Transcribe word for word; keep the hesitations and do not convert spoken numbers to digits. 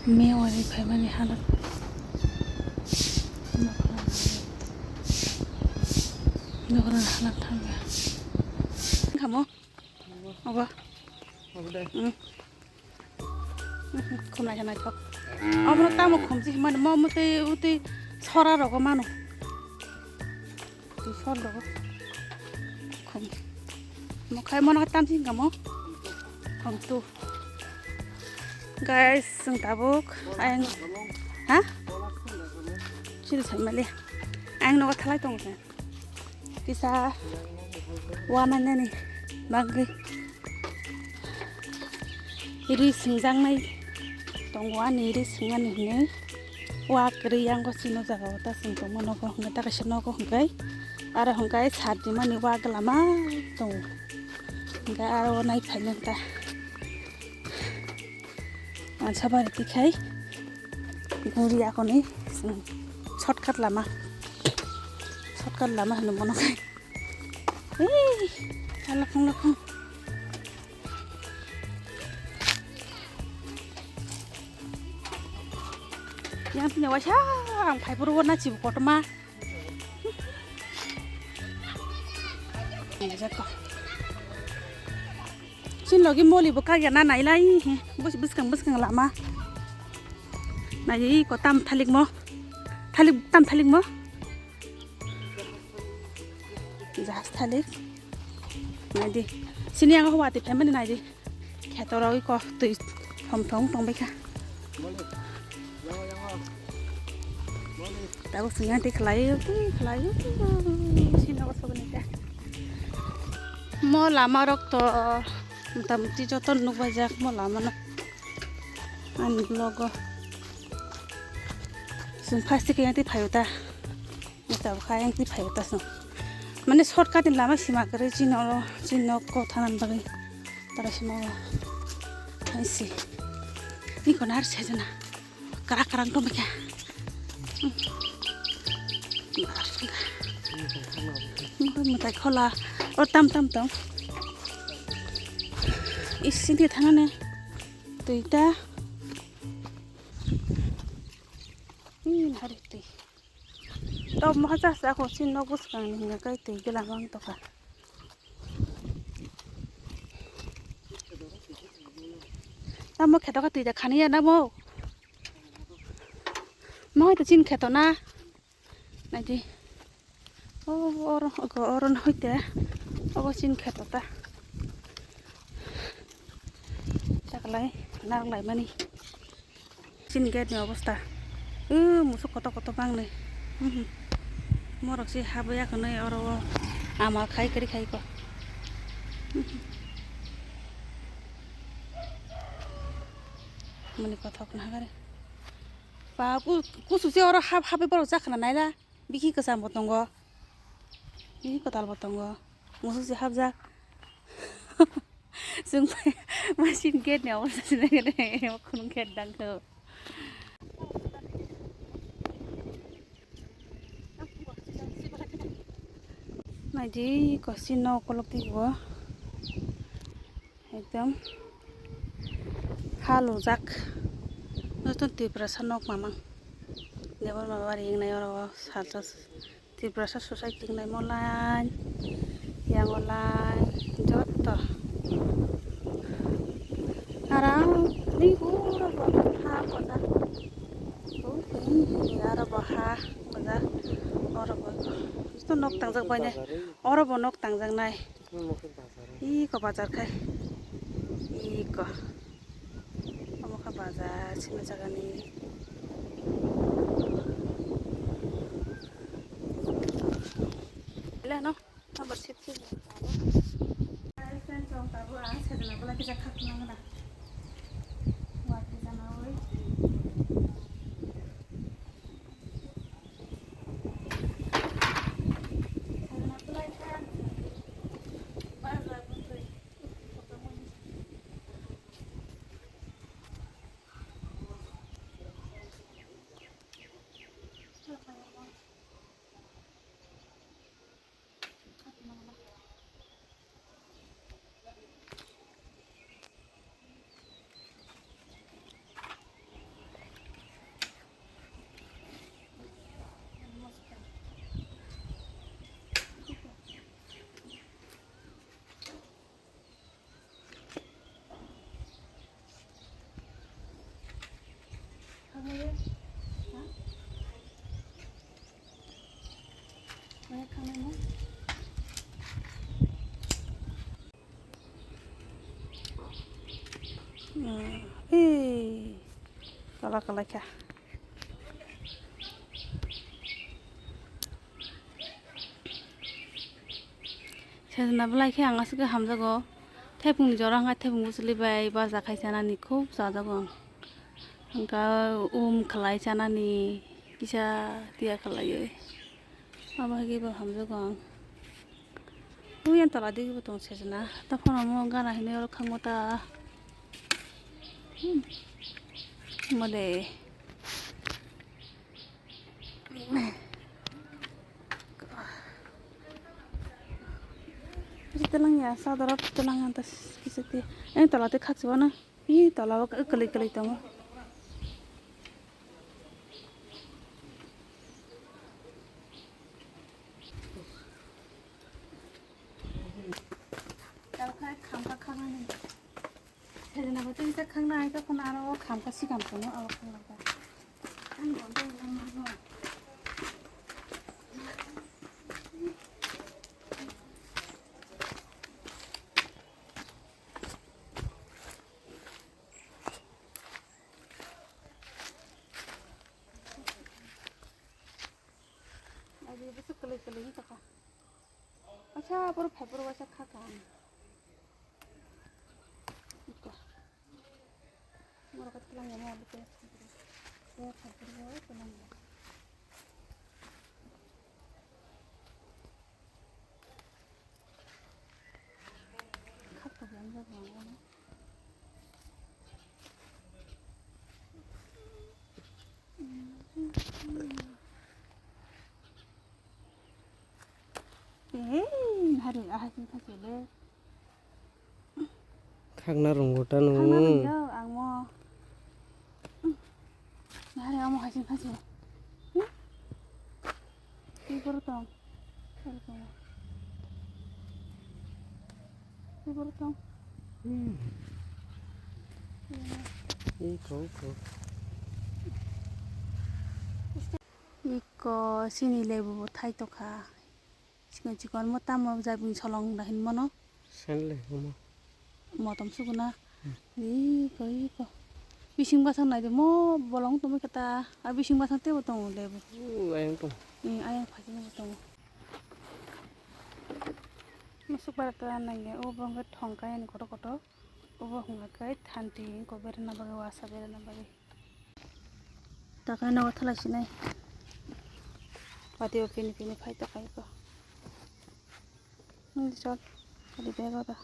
Mewari phaimani halat. Nokra halat thangya. Khamo? Obo? Obo de. Mm. Khumnai khe naithok. Obono tamo khumchi himani mo mutwi utwi sora rogo mano. Twi sor rogo. Khum. Mo khai mono tamchi hingkha mo. Khum tu. Guys, chwng tabuk ayang. Ha? Chiri sai mali. Ayang nogo thalai tongo se. Kisa wanainani bagwi ri swngjaknai tongo, ani ri swngmani hwnwi wa kwrwi yango chini jagao ta chwng tongma nogo, hwnwi ta kaisa nogo hwnkhe aro hwnkhe sat dimani wa glama tongo, hwnkhe aro nai phainani ta. Ansa bari tikhai guri akoni shortcut lama, shortcut lama hwnwi mano khai. Ei, lakhung lakhung. Yang tini waisa ang phai phuru wana chibu kotorma. Chini logi moli bo kagya na nailai he. Bus-, bwskang bwskang lama. Nai ko tam thalik mo. Thalik, tam thalik mo. Jahaj thalik. Nai di. Sini ang hwati phaimani nai di. Kheto rogwi kok twi thom thom tongbaikha. Tabuk sini twi khlai, twi khlai. Sini nogo sogoni kha. Mo lama rok to mota moti joto nukbaijak mo lama no. Ani vlog o. Chwng first khe yang twi phaio ta. Tabuk kha yang twi phaio ta chwng. Mane shortcut ni lama sima kwrwi chini oro, chini nok o thana bagwi. Tara sima o. Hai si. Ni konar sejana. Kara karang tong kha. Mutai khola. O tam tam tong. Isin di thana ne. Twi ta. Ih, hari twi. Tok moha cha cha ko chin nok bwskang ni hinga kai twi gela mang toka. Tamo kheto ka twi da khani ya na mo. Mo to chin kheto na. Naidi. O oro, ogo oro no hoite. Obo chin kheto ta. Chaklai, narwk lai mani. Chini gate ni obosta. O musuk koto koto bang nai. Mhm. Morok se habwi ya kwnwi oro o ama khai kwrwi khai ko. Mhm. Mani kothok na hagari. Ba ku-, kusu se oro hab-, habwi borok jakna naila. Bikhi kwcham bo tongo. Bikhi kwtal bo tongo. Musuk se habjak. Chwng machine gate ni obosta se nai khunung gate dang kho. Naidi kosi nok kolok di bo. Ekdom ha lujak. Notun Tiprasa nok mamang. Debor mabari wngnai oro salsa Tiprasa society wngnai mo line, yang o line joto. Aro ni uro bo ha bojak. Aro bo ha bojak. Oro bo joto nok tangjak bai nai. Oro bo nok tangjak nai. Iko bazar khai. Iko. Omo kha bazar sima jagani. Leno, number six. Friends, ang tabuk ang sajana bwla kisa khakna gana. Wa kisa nawi. Ee, kala kala kha. Sejna belai khe ang aswk khe hamjago. Thaiphungni jora wngkha, thaiphung bwchwlwi bai baja khai chanani khub chajago ang. Hwnkha um khlai chanani kisa tiya khlaiwi. Abo hai khe bo hamjago ang. Ui, ang tola digi bo tong sejna. Tei phano omo gana hinwi oro khangma ta. Hmm. Omo de. Kisa telang ya, sadorop telang ya, tas kisa te. Eh, tola te khakchibana. Ih, tola o kwlwi kwlwi tongo. Tei khai khamkha khanani. Sejna bo tei kisa khangnai, tei phano aro o khamkha sikam tongo, abo khanglakha. Ani bo tei lamano. Agi bwswk kwlwi kwlwi wng tongkha. Acha, borok phai borok waisa kha kha. Iko. Borok kha twlang ya, borok kha twlang ya. Khak tok yang jak mang ano. Ei, hari ahai sing khasi le. Khakna rwngbo ta nung. Khakna rwngya ang mo. Nare amo hai sing khasi. Hmm? Twi borok tong. Borok tong. Twi borok tong. Hmm. Iko, iko. Iko sini lebu bo thai tokha. Chikon chikon mo tamo jabin solong da hinmano. Sen le omo. Motom suguna. Hmm. Iko, iko. Bising basang nai de mo bolong tumi kata. A bising basang tebo tongo lebu. U ayang tong. Ni ayang phajini bo tongo. Masuk bara ta nai o bongke thongkai ani koto koto. Obo hwnka khe thanti wngkha berana bagwi, wasa berana bagwi. Takai nogo thalai sinai. Patio pini pini phai takai ko. Nung chol. Kali bego da.